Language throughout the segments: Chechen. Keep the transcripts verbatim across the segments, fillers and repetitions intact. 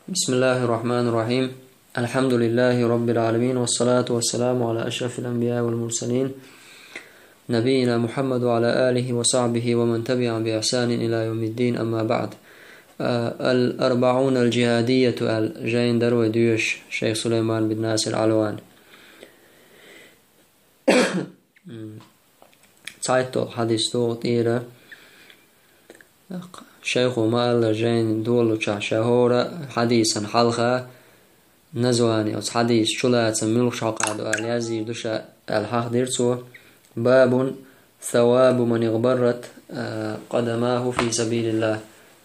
بسم الله الرحمن الرحيم. الحمد لله رب العالمين، والصلاة والسلام على أشرف الأنبياء والمرسلين، نبينا محمد وعلى آله وصحبه ومن تبعهم بإحسان إلى يوم الدين، أما بعد. Э, الأربعون الجهادية аьлла жайна дара вай доьшуш шайх Сулайман бин Насир Алвани. М, цхьайтталгӀа хьадис ду тӀера. Шайхо ма-аллара, жайна долалучохь ша хӀора хьадисан хьалха названи, оцу хьадисан чулацам муьлхачу хьокъехь ду аьлла яздийр ду ша аьлла хьахдира цо. باب ثواب من اغبرت, а, قدماه في سبيل الله.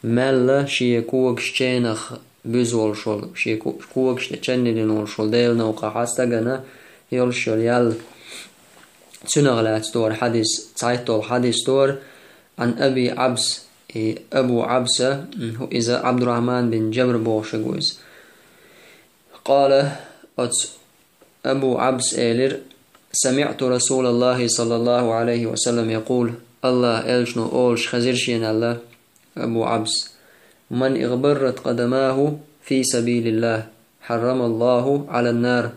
Мел шен когаш ченах буьзна волуш волу, шен ко-, когаш тӀе чан йиллина волуш волу Делан новкъахь стагана йолуш йолу ял. Цуьнах лаьцна ду хӀара хьадис, цхьайтталгӀа хьадис ду хӀара. عن أبي عبس, и Абу Абса, м, хӀу иза Абдурахман бин Джабр бохуш ву иза. قال, оцу Абу Абс элира: سمعت رسول الله صلى الله عليه وسلم يقول, АллахӀан элчано олуш хезира шена аьлла, Абу Абс: من اغبرت قدماه في سبيل الله حرمه الله على النار.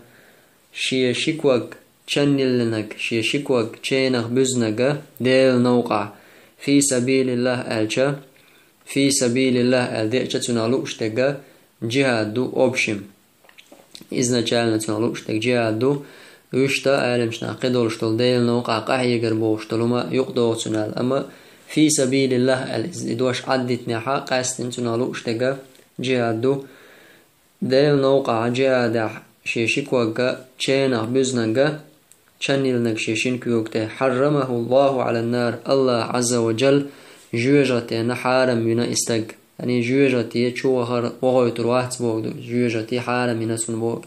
Шен ши ког чан йиллинарг, шен ши ког ченах буьзнарг Делан новкъахь, في سبيل الله аьлча, في سبيل الله аьлла деъча цунах лууш дерг джихад ду, общем. Изначально цунах лууш дерг джихад ду, вуьшта Ӏеламчу наха кхидолуш долу Делан новкъахь къахьегар бохуш долу хӀума юкъадогӀу цунна аьлла. Амма في سبيل الله аьлла иза и дош Ӏаддитинехь, къаьсттина цунах лууш дерг джихад ду. Делан новкъахь джихадехь шен ши ког ченах буьзнарг, чан йиллинарг шен шина кога тӀе, حرمه الله على النار, АллахӀа Ӏазза ва Джалла жоьжахатина хьарам вина и стаг. Яъни жоьжахате чу вахар вахойтур вац бохург ду, жоьжахате хьарам вина цунна бохург.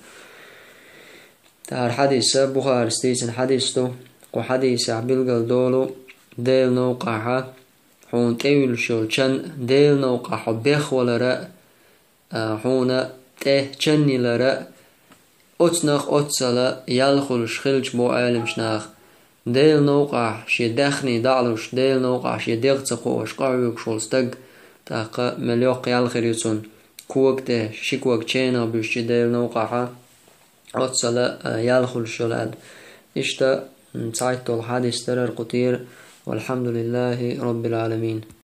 ТӀаккха хӀара хьадис Бухарис дийцина хьадис ду. Кху хьадисехь билгал долу Делан новкъахь хьуна тӀе юьллуш йолу чан, Делан новкъахь хьо бехвалар а, а, хьуна тӀе чан йилар а, оцунах оццул ял хуьлуш хилча боху Ӏеламчу наха. Делан новкъахь шен даьхни дӀа а луш, Делан новкъахь шен дегӀ ца кхоош къахьоьгуш волу стаг, тӀаккха мел йоккха ял хир ю цунна, кога тӀе ши ког ченах буьзча Делан новкъахь оццул, а, ял хуьлуш йолу аьлла. Иштта, м, цхьайтталгӀа хьадис дара кху тӀера. والحمد لله رب العالمين.